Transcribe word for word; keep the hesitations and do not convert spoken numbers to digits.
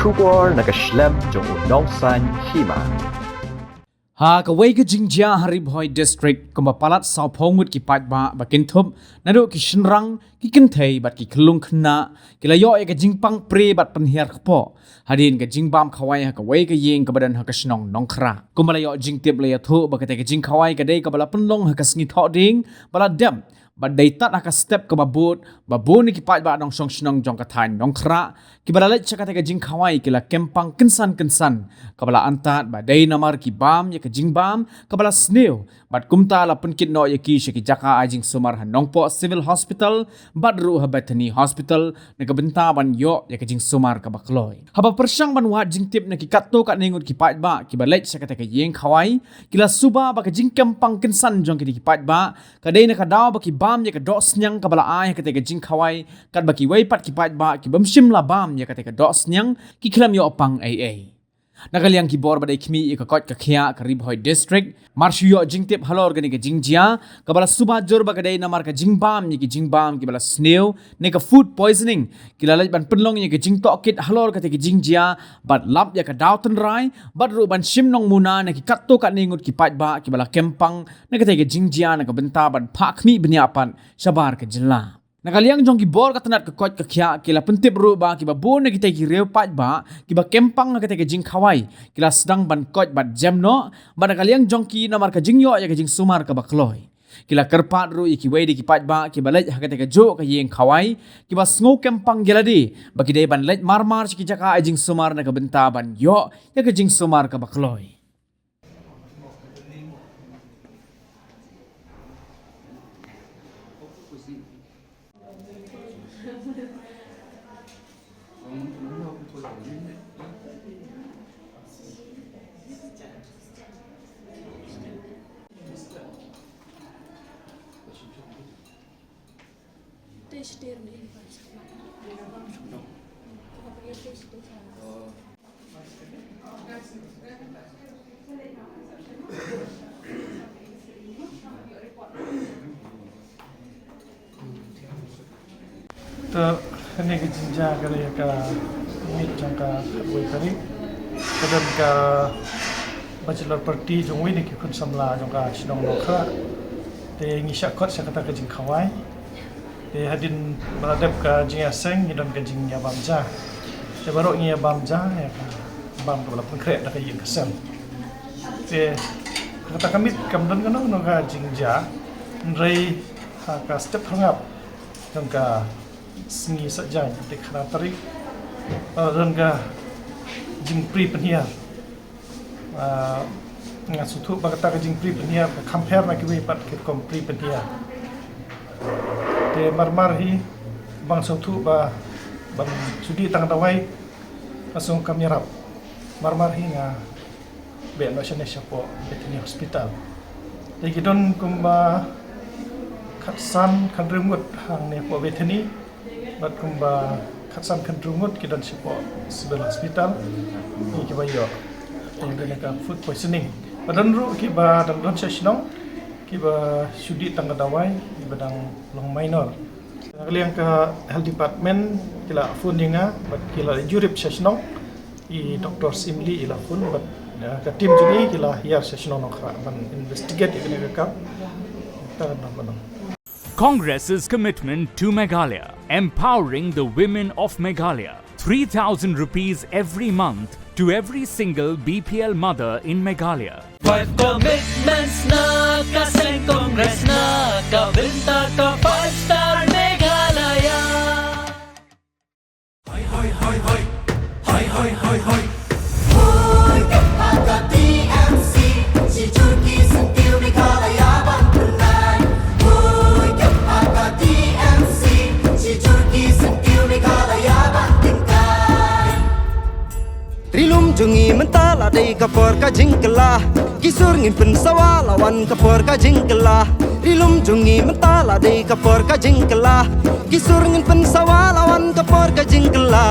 Khubor na ka shlem jong u Nongsaiñ Hima. Ha kawei ka jingjia ha Ri Bhoi District, kumba palat sawphew ngut ki paidbah ba kynthup naduh ki shynrang, ki kynthei bad ki khyllung khynnah, ki la ïoh ïa ka jingpang pre bad pynhiar kpoh hadien ka jingbam khawai ha kawei ka ïing kaba don ha ka shnong Nongkhrah. Kumba la ïoh jingtip, la ïathuh ba katei ka jingkhawai ka dei kaba la pynlong ha ka sngi Thohdieng ba la dep, bad dei tad ha ka step kaba bud ba bun na ki paidbah nongshong shnong jong ka thaiñ Nongkhrah kiba la leit sha katei ka jingkhawai ki la kem pang kynsan kynsan, kaba la antad ba dei namar ki bam ïa ka jingbam kaba la sniew, bad kumta la pynkit noh ïa ki sha ki jaka ai jingsumar ha Nongpoh Civil Hospital bad ruh ha Bethany Hospital na ka bynta ban ïoh ïa ka jingsumar kaba kloi. Haba pyrshang ban wad jingtip na ki katto katne ngut ki paidbah kiba leit sha katei ka ïing khawai, ki la suba ba ka jingkem pang kynsan jong kine ki paidbah ka dei na ka daw ba ki bam ïa ka dohsniang kaba la ai ha katei ka jingkhawai, katba kiwei pat ki paidbah ki bym shym la bam ïa katei ka dohsniang, ki khlem ïoh pang ei ei. Na ka liang ki bor ba dei khmih ïa ka koit ka khiah ka Ri Bhoi District, mar shu ïoh jingtip halor kane ka jingjia, kaba la suba jur ba ka dei namar ka jingbam ïa ki jingbam kiba la sniew ne ka food poisoning, ki la leit ban pynlong ïa ka jingtohkit halor katei ka jingjia, bad lap ïa ka daw tynrai bad ruh ban shim nongmuna na ki katto katne ngut ki paidbah kiba la kem pang na katei ka jingjia na ka bynta ban phah khmih bniah pat shabar ka jylla. Na ka liang jong ki bor ka tnat ka koit ka khiah, ki la pyntip ruh ba kiba bun na kitei ki riew paidbah kiba kem pang ha katei ka jingkhawai ki la sdang ban koit bad jem noh, bad na ka liang jong ki, namar ka jingïoh ïa ka jingsumar kaba kloi, ki la kyrpad ruh ïa kiwei de ki paidbah kiba leit ha katei kajuh ka ïing khawai, kiba sngew kem pang ïa lade ba ki dei ban leit mar mar sha ki jaka ai jingsumar na ka bynta ban ïoh ïa ka jingsumar kaba kloi. To, kane ka jingjia ka dei ka miet jong ka khatwei tarik. Ka don ka bachelor party jong uwei na ki khun samla jong ka shnong Nongkhrah. Te ngi shah khot sha kata ka jingkhawai. Te hadien ba la dep ka jingïaseng, ngi don ka jingïabam ja. Te baroh ngi ïabam ja ïa ka bam kaba la pynkhreh da ka ïing ka sem. Te kata ka miet kam don kano kano ka jingjia, hynrei ha ka step pyrngap jong ka sngi Saitjaiñ, te khatar tarik, eh, don ka jingpri pynhiar. Ah, nga sngewthuh ba kata ka jingpri pynhiar ka kham pher na kiwei pat ki rukom pri pynhiar. Te marmar hi ba nga sngewthuh ba ban shu dih tang dawai ka song kam ïarap. Marmar hi nga beh noh shane shapoh Bethany Hospital. Te ki don kumba khatsan khathynriew ngut hangne hapoh Bethany. Bad kumba khatsan khathynriew ngut ki don shapoh Civil Hospital, ki, kiba ïoh ïa kane ka food poisoning. Bad don ruh kiba dang don sha shnong kiba shu dih tang ka dawai, kiba dang long minor. Na ka liang ka Health Department ki la phone ïa nga bad ki la jurip sha shnong. I Doctor Simli i la phone bad, eh, ka team jong i ki la hiar sha shnong Nongkhrah ban investigate ïa kane ka kam. Ta ka dang ban. Congress's commitment to Meghalaya, empowering the women of Meghalaya. Three thousand rupees every month to every single B P L mother in Meghalaya. Five commitments na ka seng Congress na ka bynta ka five star Meghalaya. Hoi, hoi, hoi, hoi. Hoi, hoi, hoi, hoi. Hoi, ka paka T M C, shi jur ki syntiew Meghalaya ban pynlait. Hoi, ka paka T M C, shi jur ki syntiew Meghalaya ban pynlait. Ri lum jong ngi mynta la dei ka por ka jingkylla. Ki sur ngin pynsawa la wan ka por ka jingkylla. Ri lum jong ngi mynta la dei ka por ka jingkylla. Ki sur ngin pynsawa la wan ka por ka jingkylla.